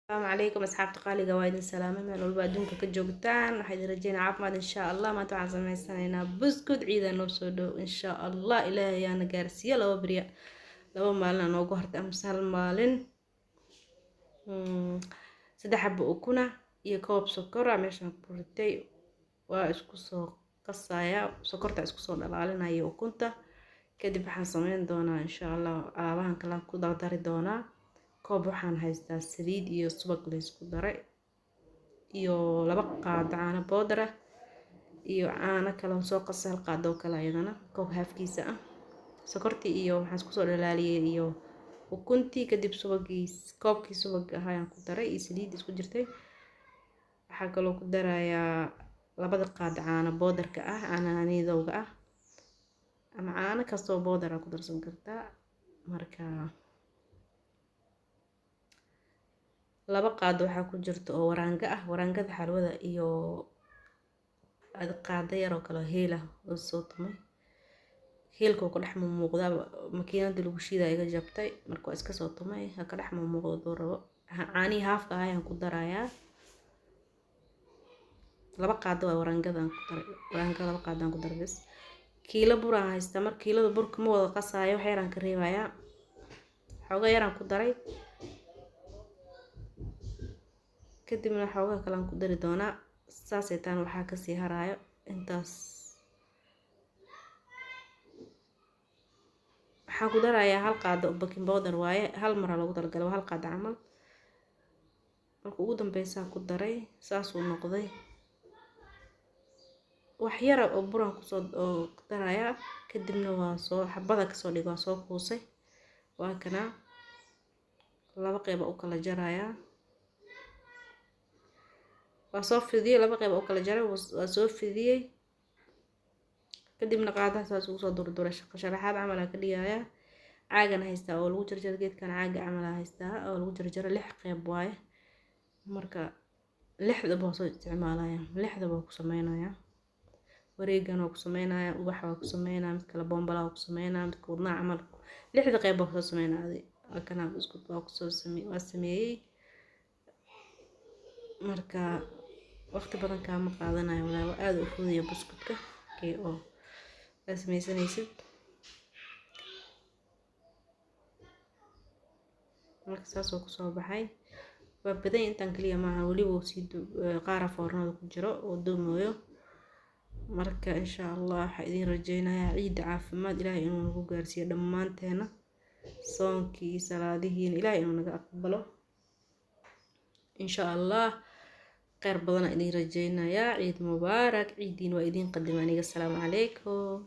Asalaamu calaykum asxaabta qaaliga, waa idin salaamay meel walba adduunka ka joogtaan. Waxaa idin rajeynaa caafimaad, insha Allah. Maanta waxaan sameysanaynaa buskud ciida noo soo dhow, insha Allah. Ilaahay ayaana gaarsiiya. 2 beriya, 2 maalin aa noogu hartay amase hal maalin. 3 xabo ukuna iyo koob sokora meeshaan ku ritay, waa isku soo qasayaa. Sokorta isku soo dhalaalinaya ukunta. Kadib waxaan sameyn doonaa, insha Allah, alaabahan kale ku dardari doonaa. Koob waxaan haystaa saliid iyo subag laysku daray iyo 2 qaado caano boodar ah iyo caano kale oo soo qasa, hal qaado oo kale ayadana, koob haafkiisa ah. Sokortii iyo waxaan isku soo dhalaaliyey iyo ukuntii. Kadib subagii, koobkii subag ahaa ayaan ku daray iyo saliid isku jirtay. Waxaa kaloo ku darayaa 2da qaado caano boodarka ah, caanaha niidowga ah ama caano kastoo boodar aa ku darsan kartaa. Marka 2 qaado waxaa ku jirta oo waraanga ah, waraangada xalwada, iyo qaado yar oo kale oo heel ah oo soo tumay. Heelka oo ka dhex muuqdaa, makiinada lagu shiidaya iga jabtay, marka waa iska soo tumay, ha ka dhex muuqdo duu rabo. Caanihii haafka ah ayaan ku darayaa, 2 qaado waa waraangadaan ku daray, waraanga 2 qaadaan ku daray bas. Kiilo bur aan haystaa. Marka kiilada burka ma wada qasaayo, wax yaraan ka reebayaa, xoogaa yaraan ku daray. Kadibna xoogaa kale aan ku dari doonaa. Saasay taan waxaa kasii haraayo intaas. Waxaan ku darayaa hal qaado baking powder waaye, hal mara loogu talagalay, waa hal qaado camal. Marka ugu dambeysaa ku daray, saasuu noqday. Wax yara oo buraan kusoo oo darayaa, kadibna waa soo xabada kasoo dhig, waa soo kuusay. Waa kana, 2 qeyba u kala jarayaa. Waa soo fidiyey, 2 qeyb u kala jaray, waa soo fidiyey. Kadibna qaadaha saas ugu soo durduray, sharaxaad camal aa ka dhigayaa. Caagan haystaa oo lagu jarjaro geedkan, caaga camal aa haystaa oo lagu jarjaro. 6 qeyb waaye, marka lixdaba waa soo isticmaalaya, lixdaba waa ku sameynaya. Wareegan waa ku sameynaya, ubax waa ku sameynaya, mid kale boonbala waa ku sameynaya, midka wadnaha camal. 6da qeyb waa kusoo sameynaya. Adi waa kana, buskud waa kusoo same, waa sameeyey. Marka waqti badan kaama qaadanayo walaa, waa aada u fududaya buskudka kii oo aad sameysanaysid. Marka saasoo kusoo baxay, waa badan. Intaan kaliya maaha, weliba sii qaara foornada ku jiro oo duumooyo. Marka insha Allah waxaa idiin rajeynayaa ciidda caafimaad, Ilaahay inuu nagu gaarsiiyo dhammaanteena. Soonkii, salaadihiina Ilaahay inuu naga aqbalo, insha Allah. Kheyr badanaa idiin rajeynayaa. Ciid mubaarak, ciidiin waa idiin qadima aniga. Asalaamu calaykum.